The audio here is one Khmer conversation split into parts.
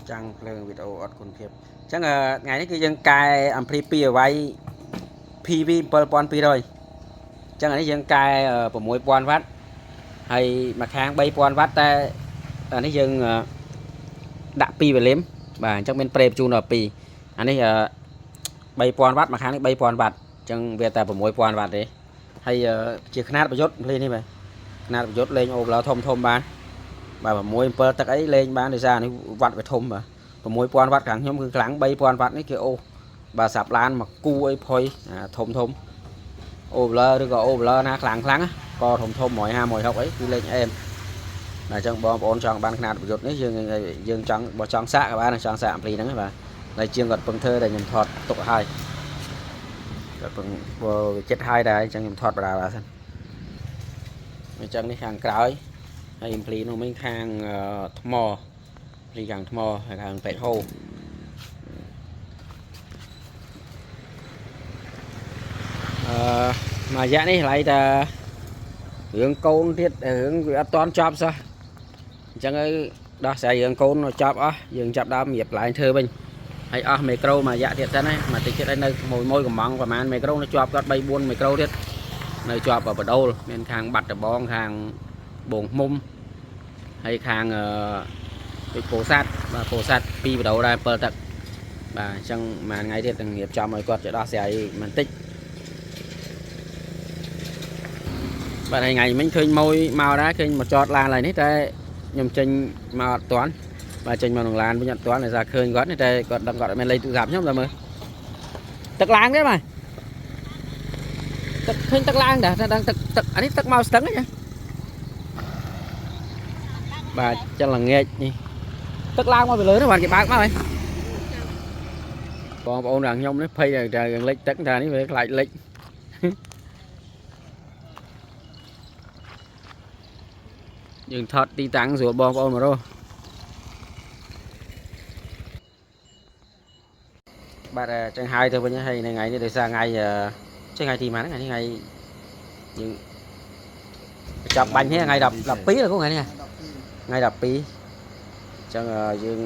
ចាំងភ្លើងវីដេអូអត់គុណភាពអញ្ចឹងអឺថ្ងៃនេះគឺយើងកែ ampli 2អ្វី PV 7200អញ្ចឹងអានេះយើងកែ6000វ៉ាត់ហើយមួយខាង3000វ៉ាត់តែអានេះយើងដាក់2 volume បាទអញ្ចឹងមានប្រេបញ្ជូនដល់2អានេះ3000វ៉ាត់មួយខាងនេះ3000វ៉ាត់អញ្ចឹងវាតែ6000វ៉ាត់ទេហើយជាខ្នាតប្រយុទ្ធ ampli នេះបាទខ្នាតប្រយុទ្ធលេងអូបឡធំធំបានបាទ6 7ទឹកអីលេងបានដោយសារនេះវ៉ាត់វាធំបាទ6000វ៉ាត់ខាងខ្ញុំគឺខ្លាំង3000វ៉ាត់នេះគេអូសបាទសាប់ឡានមកគូអីផុយអាធំធំអូបឡឬក៏អូបឡណាខ្លាំងខ្លាំងក៏ធំធំ150 160អីគឺលេងអែមបាទអញ្ចឹងបងប្អូនចង់បានខ្នាតប្រយុទ្ធនេះយើងយើងចង់បើចង់សាកក៏បានចង់សាក ampli ហ្នឹងបាទតែជាងគាត់ពឹងធ្វើតែខ្ញុំថតទុកឲ្យគាត់ពឹងបើចិត្តហើយដែរអញ្ចឹងខ្ញុំថតបដាបាទសិនអញ្ចឹងនេះខាងក្រោយហើយ ampli នោះមិញខាងថ្ម ampli ខាងថ្មហើយខាងពេទ្យហូអឺមួយរយៈនេះឡៃតារឿងកូនទៀតរឿងវាអត់តន់ចប់សោះអញ្ចឹងហើយដោះស្រាយរឿងកូនចប់អស់យើងចាប់ដើមរៀបកន្លែងធ្វើវិញហើយអស់មីក្រូមួយរយៈទៀតសិនណាមកតិចទៀតហើយនៅមួយមួយកំងប្រហែលមីក្រូនៅជាប់គាត់3 4មីក្រូទៀតនៅជាប់បដូលមានខាងបាត់ដបងខាងបងឃ្មុំហើយខាងអឺដូចពោធិ៍សាត់បាទពោធិ៍សាត់ពីរបដូលដែរ7ទឹកបាទអញ្ចឹងមួយថ្ងៃទៀតនឹងរៀបចំឲ្យគាត់จะដោះស្រាយបន្តិចបាទហើយថ្ងៃមិញឃើញម៉ួយមកដែរឃើញមកចតឡានឡើយនេះតែខ្ញុំចេញមកអត់ទាន់បាទចេញមកក្នុងឡានវិញអត់ទាន់ដោយសារឃើញគាត់នេះតែគាត់ដឹងគាត់អត់មានលេខទូរស័ព្ទខ្ញុំតែមើលទឹកឡើងទេបាទទឹកឃើញទឹកឡើងដែរតែដឹងទឹកទឹកអានេះទឹកមកស្ទឹងហ្នឹងបាទចឹងល្ងាចនេះទឹកឡើងមកពីលើនោះបាទគេបើកមកហើយបងប្អូនខាងខ្ញុំនេះភ័យតែលិចទឹកថានេះវាខ្លាចលិច យើងថតទីតាំងស្រួលបងប្អូនមករកបាទចឹងហើយទៅវិញហើយនៅថ្ងៃនេះដោយសារថ្ងៃចេះថ្ងៃទីម៉ានថ្ងៃនេះថ្ងៃយើងបញ្ចប់បាញ់នេះថ្ងៃ10 12ទៅថ្ងៃនេះថ្ងៃ12ចឹងយើង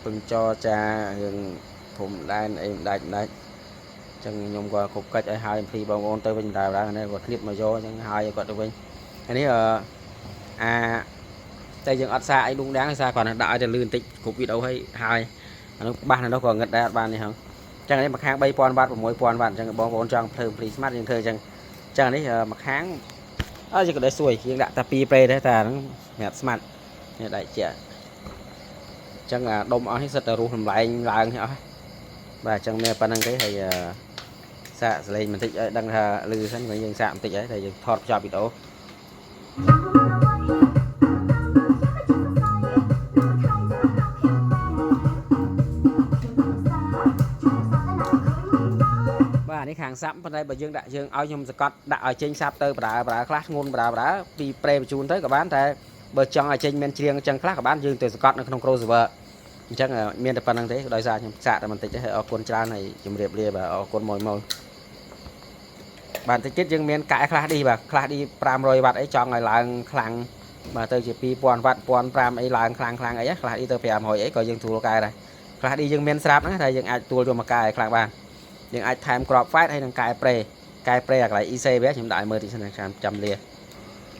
ពឹងចរចារឿងព្រំដែនអីមិនដាច់មិនដាច់ចឹងខ្ញុំក៏គ្រប់កិច្ចឲ្យហើយពីបងប្អូនទៅវិញដែរដែរនេះគាត់ឃ្លៀតមកយកចឹងហើយឲ្យគាត់ទៅវិញហើយនេះអឺអាតែយើងអត់សាកអីដួងដាងសារគាត់ដាក់ឲ្យតែលឿនបន្តិចគ្រប់វីដេអូឲ្យហើយអានោះបាសនៅនោះក៏ងឹតដែរអត់បាននេះហងចឹងនេះមួយខាង3000វ៉ាត់6000វ៉ាត់ចឹងបងប្អូនចង់ភ្លើង ampli smart យើងធ្វើចឹងចឹងនេះមួយខាងអើយើងក៏ដែរសួយយើងដាក់តែ2ប្រេដែរតែហ្នឹងសម្រាប់ smart នេះដៃជាចឹងអាដុំអស់នេះសិតតែរស់តម្លែងឡើងនេះអស់បាទចឹងមានប៉ុណ្្នឹងទេហើយសាកសលេងបន្តិចឲ្យដឹងថាលឺសិនវិញយើងសាកបន្តិចហើយតែយើងថតបញ្ចប់វីដេអូ បាទនេះខាង sub ប៉ុន្តែបើយើងដាក់យើងឲ្យខ្ញុំសកត់ដាក់ឲ្យចេញ sub ទៅបដាបដាខ្លះធ្ងន់បដាបដាពីប្រេបញ្ជូនទៅក៏បានតែបើចង់ឲ្យចេញមានច្រៀងចឹងខ្លះក៏បានយើងទៅសកត់នៅក្នុង crossover អញ្ចឹងមានតែប៉ុណ្្នឹងទេដោយសារខ្ញុំសាកតែបន្តិចទេហើយអរគុណច្រើនហើយជម្រាបលាបាទអរគុណមួយមួយបាទតិចទៀតយើងមានកែខ្លះឌីបាទខ្លះឌី500វ៉ាត់អីចង់ឲ្យឡើងខ្លាំងបាទទៅជា2000វ៉ាត់1500អីឡើងខ្លាំងខ្លាំងអីខ្លះឌីទៅ500អីក៏យើងទូលកែដែរខ្លះឌីយើងមានស្រាប់ហ្នឹងតែយើងអាចទួលយកមកកែឲ្យខ្លាំងបានយើងអាចថែមក្រប fight ហើយនឹងកែប្រេកែប្រេអាកន្លែង IC វាខ្ញុំដាក់ឲ្យមើលតិចសិនចាំចាំលា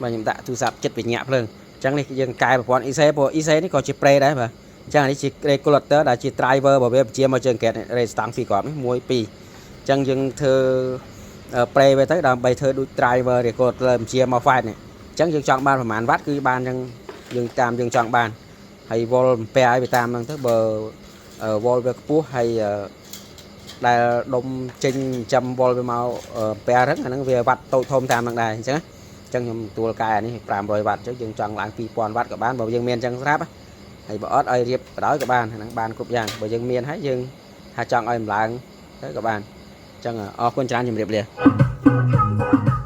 បាទខ្ញុំដាក់ទូរស័ព្ទចិត្តវិញ្ញាភ្លើងអញ្ចឹងនេះយើងកែប្រព័ន្ធ IC ព្រោះ IC នេះក៏ជាប្រេដែរបាទអញ្ចឹងអានេះជា regulator ដែលជា driver របស់វាបញ្ជាមកជើងកែត resistance ពីរគ្រាប់នេះ1 2អញ្ចឹងយើងធ្វើប្រេវាទៅដើម្បីធ្វើដូច driver regulator បញ្ជាមក fight នេះអញ្ចឹងយើងចង់បានប្រហែលវ៉ាត់គឺបានអញ្ចឹងយើងតាមយើងចង់បានហើយ volt អំពែឲ្យវាតាមហ្នឹងទៅបើ volt វាខ្ពស់ហើយដែលដុំចេញចាំវល់វាមកពែរឹងអាហ្នឹងវាវ៉ាត់តូចធំតាមហ្នឹងដែរអញ្ចឹងអញ្ចឹងខ្ញុំទួលកែអានេះ500វ៉ាត់អញ្ចឹងយើងចង់ឡើង2000វ៉ាត់ក៏បានបើយើងមានអញ្ចឹងស្រាប់ហើយបើអត់ឲ្យរៀបបដ ாய் ក៏បានហ្នឹងបានគ្រប់យ៉ាងបើយើងមានហើយយើងថាចង់ឲ្យម្ឡើងទៅក៏បានអញ្ចឹងអរគុណច្រើនជម្រាបលា Thank